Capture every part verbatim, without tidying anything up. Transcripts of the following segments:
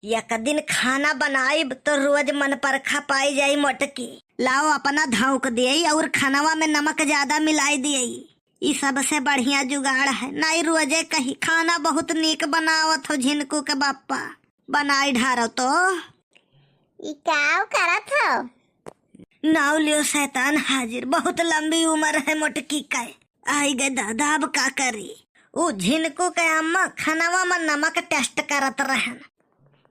एक दिन खाना बनाइब तो रोज मन परखा पाई जाई मोटकी। लाओ अपना धौंक दियई और खनवा में नमक ज्यादा मिलाई दियई। ई सबसे बढ़िया जुगाड़ है, नाई रोजे कही खाना बहुत नीक बनावत हो झिनकू के बप्पा, बनाई ढारो तो। ई काव करत हो? नाव लियो शैतान हाजिर, बहुत लंबी उम्र है मोटकी का। आई गए दादा, अब का करी? ऊ झिनकू के अम्मा खनवा में नमक टेस्ट करत रहन।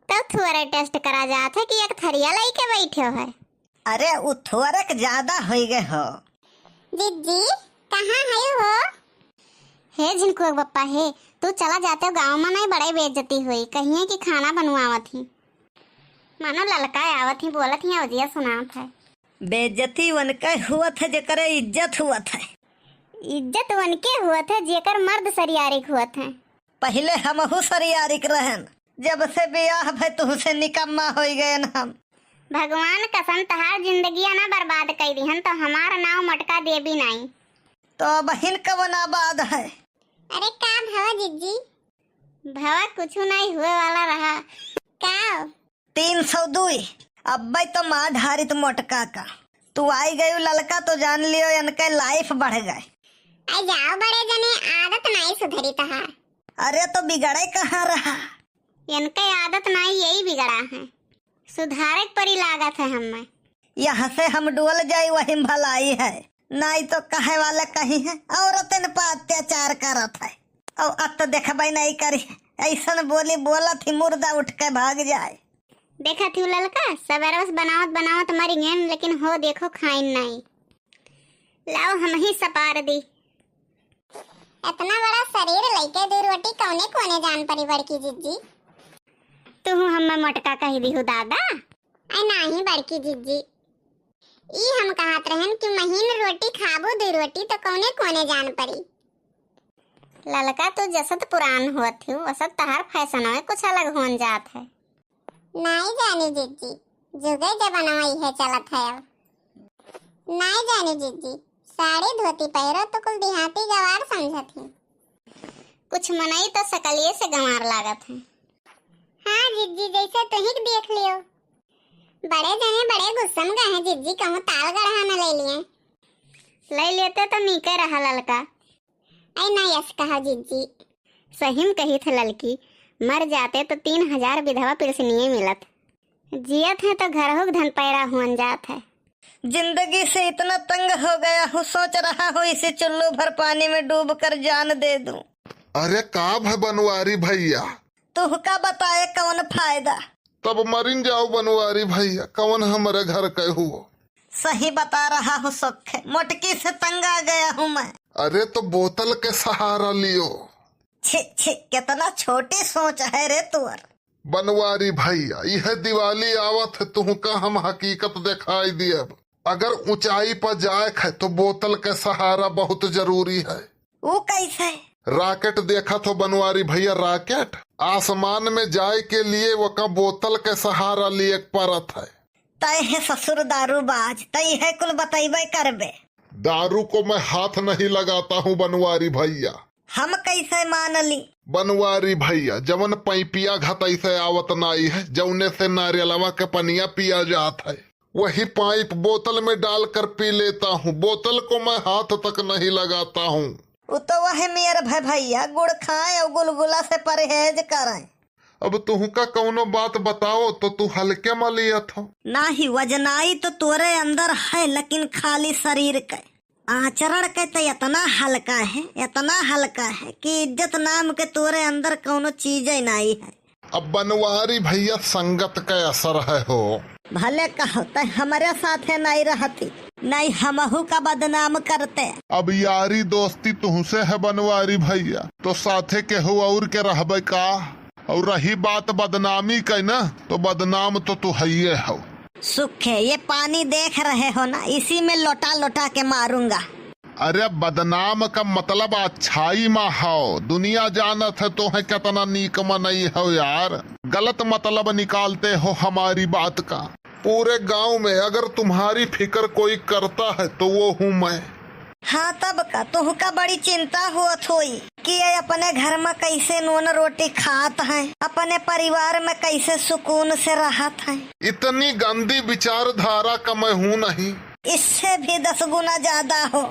तो थोड़े टेस्ट करा जात है कि एक थरिया लइके बैठे हो है? अरे ऊ थोड़े के ज्यादा होई गए हो। जिज्जी, कहाँ है हो? हे झिनकू के बप्पा हे, तू चला जाते हो गाँव में, नहीं बड़े बेइज्जती हुई, कहिए कि खाना बनवावत ही। मानो ललका आवत ही, बोलत ही, अवजिया सुनावत है। बेइज्जती वनके हुअत है जेकरे इज्जत हुअत है। इज्जत वनके हुअत है जेकर मर्द सरियारिक हुअत है। पहिले हमहू सरियारिक रहन, जब से बियाह भय तुहसे निकम्मा होई गयन हम। भगवान कसम तहार जिंदगिया ना बर्बाद कई दिहन तो हमार नाव मोटका देबी नाई। तो बहिन कवन आबाद है? अरे का भवा जिज्जी? भवा कुछ नहीं हुए वाला रहा। का? तीन सौ दुई। अब्बे तो मार ढारित मोटका का। तू आई गयू ललका तो जान लियो इनके लाइफ बढ़ गए। आई जाओ बड़े जने, आदत नाई सुधरी तहार। अरे तो बिगड़े कहाँ रहा? इनके आदत नाई यही बिगड़ा है, सुधारे के परी लागत है हमें। यहाँ से हम डोल जाई वही भलाई है, नाई तो कहे वाले कहीं है औरतन पर अत्याचार करत है। और अब तो देखबे नहीं करी, ऐसन बोली बोलत ही मुर्दा उठ के भाग जाए। देखत ही ललका, सवेरे से बनावत बनावत मरी गयन, लेकिन हो देखो खाइन नाई। लाओ हम ही सपार दी। इतना बड़ा शरीर लइके दू रोटी कौने कोने जान परी बड़की जिज्जी? तू हमें मोटका कही दिहु दादा। आई नाही बड़की जिज्जी, ई हम कहत रहन कि महीन रोटी खाबू दू रोटी तो कौने कोने जान परी। ललका तू जसत पुरान होत हूँ, वसत तहार फैशन में कुछ अलग होन जात है। नाई जानी जिज्जी, जुगे जमाना इहे चलत है अब। नाई जानी जिज्जी, साड़ी धोती पहिरो तो कुल देहाती गवार समझत ही। कुछ मनई तो सकलिए से गंवार लागत है। हाँ जिज्जी, जैसे तुही के देख लियो। बड़े जने बड़े गुस्सा में गए हैं जिज्जी, कहूँ ताल गढ़ा न ले लिए। ले लेते तो नीके रहा ललका। ऐ ना यस कहा जिज्जी। सही में कही थे ललकी, मर जाते तो तीन हजार विधवा पिलसनिये मिलत। जियत हैं तो घरहुक धन पैरा हुअन जात है। जिंदगी से इतना तंग हो गया हूँ, सोच रहा हूँ इसी चुल्लू भर पानी में डूब कर जान दे दूं। अरे का भ बनवारी भैया? तुहका बताए कौन फायदा? तब मरिन जाओ बनवारी भैया, कौन हमरे घर के हुओ? सही बता रहा हूँ सुखे, मोटकी से तंग आ गया हूँ मैं। अरे तो बोतल के सहारा लियो। छी छी, कितना छोटी सोच है रे तोर। बनवारी भैया, यह दिवाली आवत है, तुहका हम हकीकत दिखाई दियब। अगर ऊंचाई पर जाए है तो बोतल के सहारा बहुत जरूरी है। वो कैसे? राकेट देखत हो बनवारी भैया, राकेट। आसमान में जाए के लिए वका बोतल के सहारा लिए के परत है। तय है ससुर दारूबाज, तय है कुल बतैबे करबे। दारू को मैं हाथ नहीं लगाता हूँ बनवारी भैया। हम कैसे मान ली? बनवारी भैया, जवन पैपिया घतई से आवत नाई है, जौने से नारियलवा के पनिया पिया जात है, वही पाइप बोतल में डालकर पी लेता हूँ। बोतल को मैं हाथ तक नहीं लगाता हूँ। उ तो वह मेर भय भैया, गुड़ खाए और गुलगुला से परहेज करें। अब तुहका कौनो बात बताओ तो तू हल्के में लियत हो। ना ही वजनाई तो तोरे अंदर है, लेकिन खाली शरीर के। आचरण के तो इतना हल्का है, इतना हल्का है कि इज्जत नाम के तोरे अंदर कौनो चीज ही नहीं है। अब बनवारी भैया, संगत का असर है हो। भले कहो, तै हमरे साथे नहीं रहती, नहीं हमहू का बदनाम करते। अब यारी दोस्ती तुहसे है बनवारी भैया, तो साथे केहू और के रहबे का? और रही बात बदनामी के ना, तो बदनाम तो तू हइये हो। सुखे, ये पानी देख रहे हो ना, इसी में लोटा लोटा के मारूंगा। अरे बदनाम का मतलब अच्छाई मा हो, दुनिया जानत है तोहे कितना नीक मनई हो यार, गलत मतलब निकालते हो हमारी बात का। पूरे गांव में अगर तुम्हारी फिक्र कोई करता है तो वो हूँ मैं। हाँ तब का, तुहका बड़ी चिंता होत होई। कि ये अपने घर में कैसे नून रोटी खात हैं, अपने परिवार में कैसे सुकून से रहत हैं। इतनी गंदी विचारधारा का मैं हूँ नहीं। इससे भी दस गुना ज्यादा हो।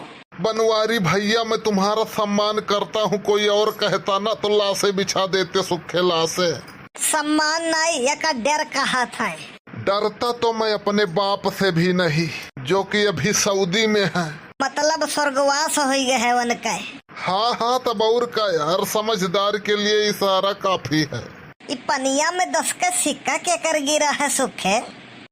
बनवारी भैया, मैं तुम्हारा सम्मान करता हूँ, कोई और कहता ना तो लाशें बिछा देते, सुखे लाशें। सम्मान नहीं, एका डर कहत है। डरता तो मैं अपने बाप से भी नहीं, जो कि अभी सऊदी में है। मतलब स्वर्गवास होइ गए है उनके। हाँ, हाँ, तब और का यार, समझदार के लिए इशारा काफी है। इ पनिया में दस का सिक्का केकर गिरा है सुखे?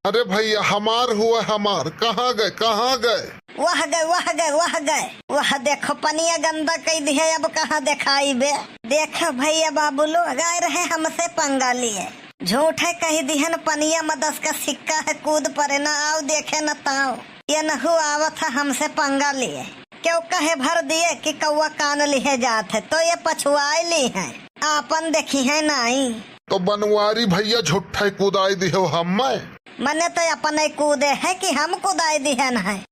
अरे भैया, हमार हुआ, हमार। कहाँ गए, कहाँ गए? वह गए, वह गए, वह गए। वह देखो, पनिया गंदा कई दिहे, अब कहाँ देखाई बे? देखो भैया बाबू लोग, आए रहे हमसे पंगा लिए। झूठे कही दिहन, पनिया में दस का सिक्का है, कूद परे ना, आओ देखे न ताओ। ये नहु आवत है हमसे पंगा लिए। क्यों कहे भर दिए कि कौआ कान लिहे जात है, तो ये पछुआए ली हैं, आपन देखी है नाई। तो बनवारी भैया, झूठे कुदाई दिहो हमें। मने तो अपने कूदे है कि हम कुदाई दिहन है।